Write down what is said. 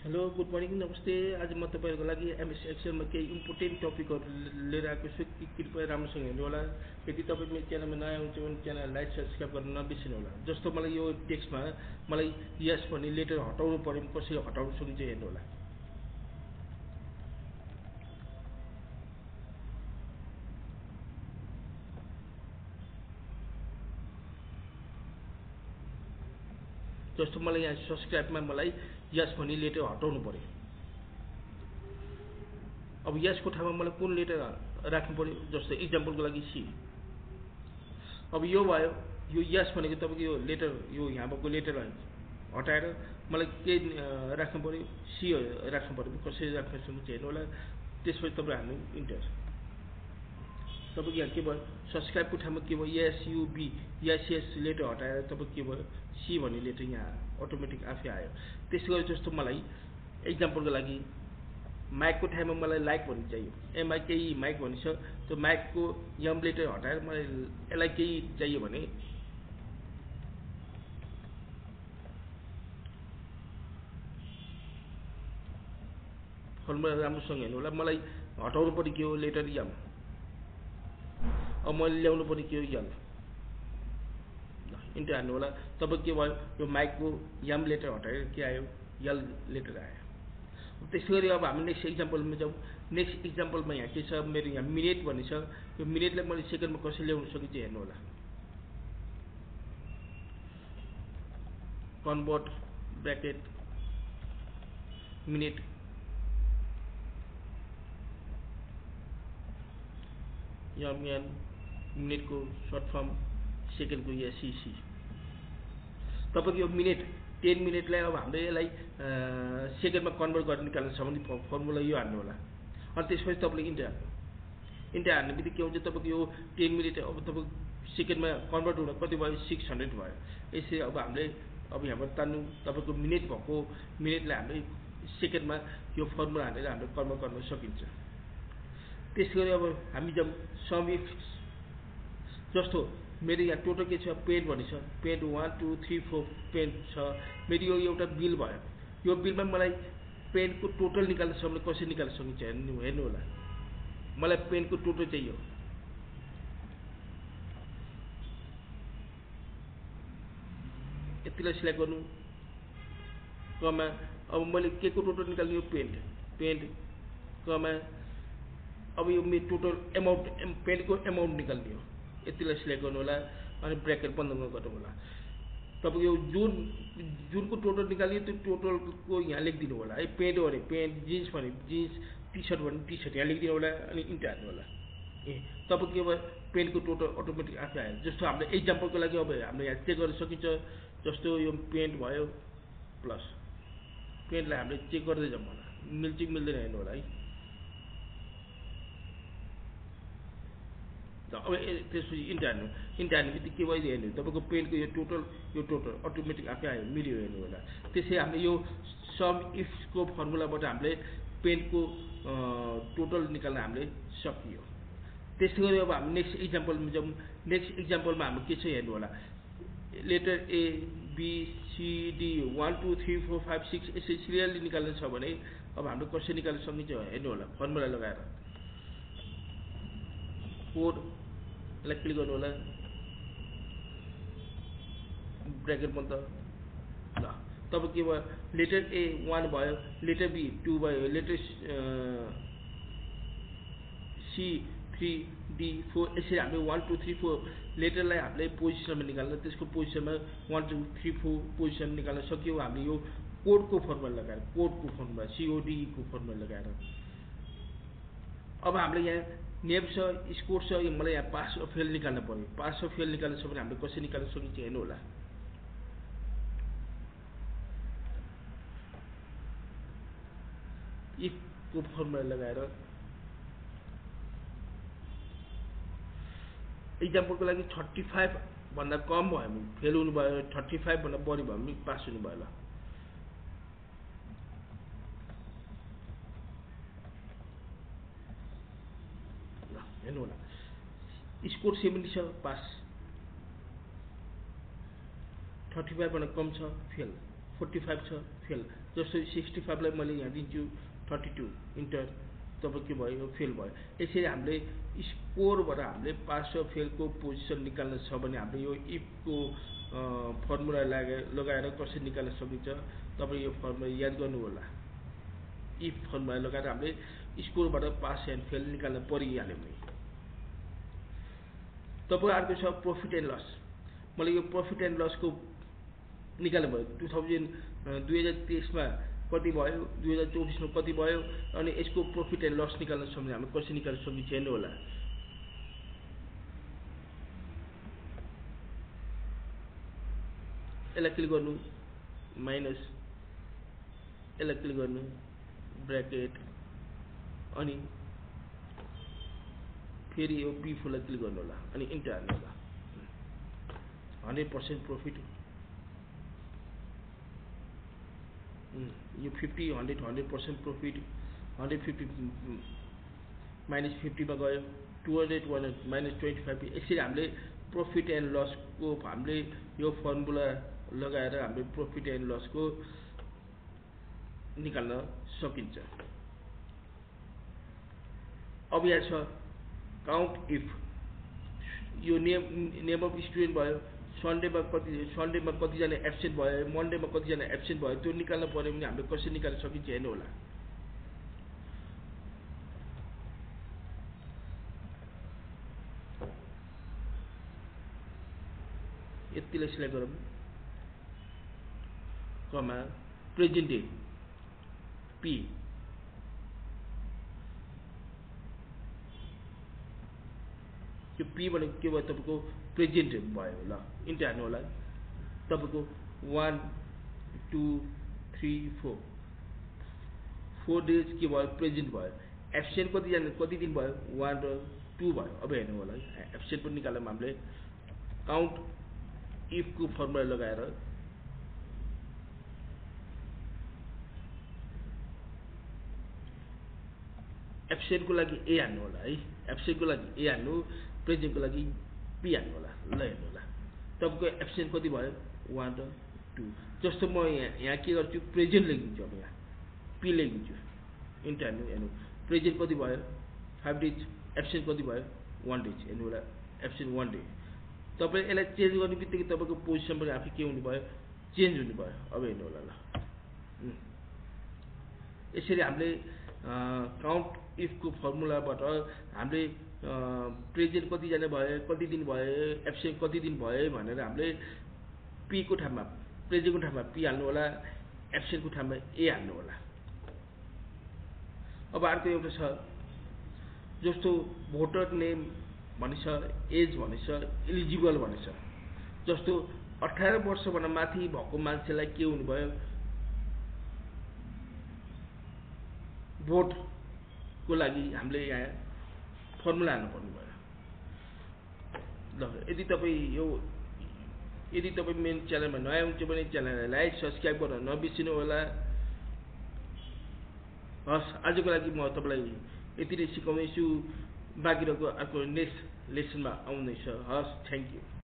Hello good morning नमस्ते। आज म तपाईँहरूको लागि एमएस एक्सेलमा केही इम्पोर्टेन्ट टपिकहरू लिएर आएको छु। कृपया राम्रोसँग हेर्नु होला। यदि तपाईँ मेरो च्यानलमा नयाँ हुनुहुन्छ भने च्यानल लाइक सब्सक्राइब गर्न नबिर्सिनु होला। जस्तो मलाई यो टेक्स्टमा मलाई यस भन्ने लेटर हटाउनु पर्यो भने कसरी हटाउन सकिन्छ हेर्नु होला। जस्तो मलाई यहाँ सब्सक्राइबमा मलाई यस भन्ने लेटर हटाउनु पर्यो। अब यसको ठाउँमा मलाई कुन लेटर राख्नु पर्यो? जस्तो इक्जाम्पलको लागि सी। अब यो भयो, यो यस भनेको तपाईँको यो लेटर, यो यहाँ भएको लेटर हटाएर मलाई के राख्नु पर्यो? सी राख्नु पर्यो। कसरी राख्नु सकिन्छ हेर्नु होला। त्यसपछि तपाईँ हाल्नु इन्टर। तपाईँको यहाँ के भयो? सब्सक्राइबको ठाउँमा के भयो? एसयुबी एस लेटर हटाएर तपाईँको के भयो? सी भन्ने लेटर यहाँ अटोमेटिक आफै आयो। त्यसै गरी जस्तो मलाई इक्जाम्पलको लागि माइकको ठाउँमा मलाई लाइक भन्ने चाहियो। एमआइकेई माइक भन्ने छ। त्यो माइकको यम लेटर हटाएर मलाई यसलाई केही चाहियो भने फर्मुला राम्रोसँग हेर्नु होला। मलाई हटाउनु पर्ने के हो? लेटर यम। अब मैले ल्याउनु पर्ने के हो? यल। इन्टर हाल्नु होला। तपाईँ के भयो? यो माइकको यम लेटर हटाएर के आयो? यल लेटर आयो। त्यसै गरी अब हामी नेक्स्ट इक्जाम्पलमा जाउँ। नेक्स्ट इक्जाम्पलमा यहाँ के छ? मेरो यहाँ मिनेट भन्ने छ। यो मिनेटलाई मैले सेकेन्डमा कसरी ल्याउन सकिन्छ हेर्नु होला। कन्भर्ट ब्र्याकेट मिनेट एमएन मिनेटको सर्ट फर्म सेकेन्डको एसइसी। तपाईँको यो मिनेट 10 मिनटलाई अब हामीले यसलाई सेकेन्डमा कन्भर्ट गरेर निकाल्न छ भने फर्मुला यो हाल्नु होला। अनि त्यसपछि तपाईँले इन्टर हाल्नु। इन्टर हाल्ने बित्तिकै के हुन्छ? तपाईँको यो 10 मिनट अब तपाईँको सेकेन्डमा कन्भर्ट हुन कति भयो? 600 भयो। यसरी अब हामीले अब यहाँबाट तान्नु तपाईँको मिनेट भएको मिनेटलाई हामीले सेकेन्डमा यो फर्मुला हालेर हामीले कन्भर्ट गर्न सकिन्छ। त्यसै गरी अब हामी जब सम इफ जस्तो मेरो यहाँ टोटल के छ? पेड भन्ने छ। पेड 1 2 3 4 पेड छ। मेरो यो एउटा बिल भयो। यो बिलमा मलाई पेनको टोटल निकाल्न छ भने कसरी निकाल्न सकिन्छ हेर्नु होला। मलाई पेनको टोटल चाहियो। यतिलाई सिलेक्ट गर्नु कमा। अब मैले के को टोटल निकाल्नु? यो पेन्ट कमा। अब यो मेरो टोटल एमाउन्ट पेन्टको एमाउन्ट निकाल्ने हो। यतिलाई सिलेक्ट गर्नु होला। अनि ब्र्याकेट बन्द गर्नु होला। तपाईँको यो जुनको टोटल निकाल्यो त्यो टोटलको यहाँ लेखिदिनु होला है। पेन्ट हो भने पेन्ट, जिन्स भने जिन्स, टी सर्ट भने टी सर्ट यहाँ लेखिदिनु होला। अनि इन्टर हाल्नु होला। तपाईँको के भयो? पेन्टको टोटल अटोमेटिक आफै आयो। जस्तो हाम्रो इक्जाम्पलको लागि अब हामीले यहाँ चेक गर्न सकिन्छ। जस्तो यो पेन्ट भयो प्लस पेन्टलाई हामीले चेक गर्दै जाउँ होला। मिल्छ कि मिल्दैन हेर्नु होला है। अब त्यसपछि इन्टर हाल्नु। इन्टर हाल्ने बित्तिकै के भयो हेर्नु? तपाईँको पेन्टको यो टोटल अटोमेटिक आफै आयो, मिल्यो हेर्नु होला। त्यसै हामीले यो सम इफको फर्मुलाबाट हामीले पेन्टको टोटल निकाल्न हामीले सकियो। त्यसै गरी अब हामी नेक्स्ट इक्जाम्पलमा जाउँ। नेक्स्ट इक्जाम्पलमा हाम्रो के छ हेर्नु होला। Letter A B C D 1 2 3 4 5 6 यसरी सिरियली निकाल्नु छ भने अब हाम्रो कसरी निकाल्न सकिन्छ हेर्नु होला। फर्मुला लगाएर कोड यसलाई क्लिक गर्नु होला। ब्र्याकेट बन्द। ल तपाईँ के भयो? लेटर ए 1 भयो, लेटर बी 2 भयो, लेटर सी 3 डी 4 यसरी हामीले 1 2 3 4 लेटरलाई हामीले पोजिसनमा निकाल्न त्यसको पोजिसनमा 1 2 3 4 पोजिसन निकाल्न सक्यो हामीले यो कोडको फर्मुला लगाएर। कोडको फर्मुला CODE को फर्मुला लगाएर। अब हामीले यहाँ नेम छ, स्कोर छ। मलाई यहाँ पास अफ फेल निकाल्न पर्यो। पास अफ फेल निकाल्न छ भने हामीले कसरी निकाल्न सकिन्छ हेर्नु होला। इफको फर्मुला लगाएर इक्जाम्पलको लागि 35 भन्दा कम भयो भने फेल हुनुभयो, 35 भन्दा बढी भयो भने पास हुनुभयो। ल हेर्नु होला। स्कोर 70 छ, पास। 35 भन्दा कम छ, फेल। 45 छ फेल। जस्तो 65 लाई मैले यहाँ दिन्छु 32 इन्टर, तब के भयो फेल भयो। यसरी हामीले स्कोरबाट हामीले पास र फेलको पोजिसन निकाल्न छ भने हामीले यो इफ को फर्मुला लगाएर कसरी निकाल्न सकिन्छ तपाईले यो फर्मुला याद गर्नु होला। इफ फर्मुला लगाएर हामीले स्कोरबाट पास एन्ड फेल निकाल्न परिहाल्यो भने। तपाईको अर्को छ प्रॉफिट एन्ड लस। मैले यो प्रॉफिट एन्ड लस को निकाल्नु भयो 2023 मा कति भयो, 2024 मा कति भयो, अनि यसको प्रॉफिट एन्ड लस निकाल्न छ भने हामी कसरी निकाल्न सकिन्छ हेर्नु होला। यसलाई क्लिक गर्नु माइनस, यसलाई क्लिक गर्नु ब्र्याकेट, अनि फेरि यो B4 लाई क्लिक गर्नु होला अनि इन्टर हाल्नु होला। 100% प्रॉफिट, यो 50 100 100% प्रॉफिट, 150 माइनस 50 मा गयो, 200 100 माइनस 25। यसरी हामीले प्रॉफिट एन्ड लस को हामीले यो फर्मुला लगाएर हामीले प्रॉफिट एन्ड लस को निकाल्न सकिन्छ। अब यहाँ छ काउन्ट इफ। यो नेम अफ स्टुडेन्ट भयो, सन्डेमा कति जना एब्सेन्ट भयो, मन्डेमा कति जना एब्सेन्ट भयो, त्यो निकाल्न पर्यो भने हामीले कसरी निकाल्न सकिन्छ हेर्नु होला। यतिलाई सिलेक्ट गरौँ, कमा प्रेजेन्ट डे पी, यो पी भनेको के भयो तपाईको प्रेजेन्ट भयो। ल इन्टर हाल्नु होला। तपाईको 1 2 3 4 डेज के भयो प्रेजेन्ट भयो। एब्सेन्ट कति दिन भयो 1 र 2 भयो। अब हेर्नु होला एब्सेन्ट पनि निकाल्न हामीले काउन्ट इफ को फर्मुला लगाएर एब्सेन्ट को लागि ए हाल्नु होला है। एब्सेन्ट को लागि ए हाल्नु, प्रेजेन्ट को लागि पी हाल्नु होला। ल हेर्नु होला तपाईको एब्सेन्ट कति भयो 1 र 2। जस्तो म यहाँ के गर्छु प्रेजेन्ट लेखिदिन्छु। अब यहाँ पी लेखिदिन्छु, इन्टर हाल्नु। हेर्नु प्रेजेन्ट कति भयो 5 डेज, एब्सेन्ट कति भयो 1 डेज। हेर्नु होला एब्सेन्ट 1 डे। तपाईले यसलाई चेन्ज गर्ने बित्तिकै तपाईको पोजिसन पनि आफै के हुनु भयो चेन्ज हुनु भयो। अब हेर्नु होला। ल यसरी हामीले काउन्ट इफ को फर्मुलाबाट हामीले प्रेजेन्ट कति जना भयो, कति दिन भयो, एब्सेन्ट कति दिन भयो भनेर हामीले पी को ठाउँमा प्रेजेन्ट को ठाउँमा पी हाल्नु होला, एब्सेन्ट को ठाउँमा ए हाल्नु होला। अब अर्को एउटा छ जस्तो भोटर नेम भनिन्छ, एज भनिन्छ, एलिजिबल भनिन्छ। जस्तो 18 वर्षभन्दा माथि भएको मान्छेलाई के हुनु भयो भोट को लागि हामीले यहाँ फर्मुला हाल्नु पर्नु भयो। ल यदि तपाई मेन च्यानलमा नयाँ हुनुहुन्छ भने च्यानललाई लाइक सब्स्क्राइब गर्न नबिर्सिनु होला। हस् आजको लागि म तपाईलाई यति नै सिकाउँदैछु। बाँकी रहेको अर्को नेक्स्ट लेसनमा आउँदैछ। हस् थ्यांक यू।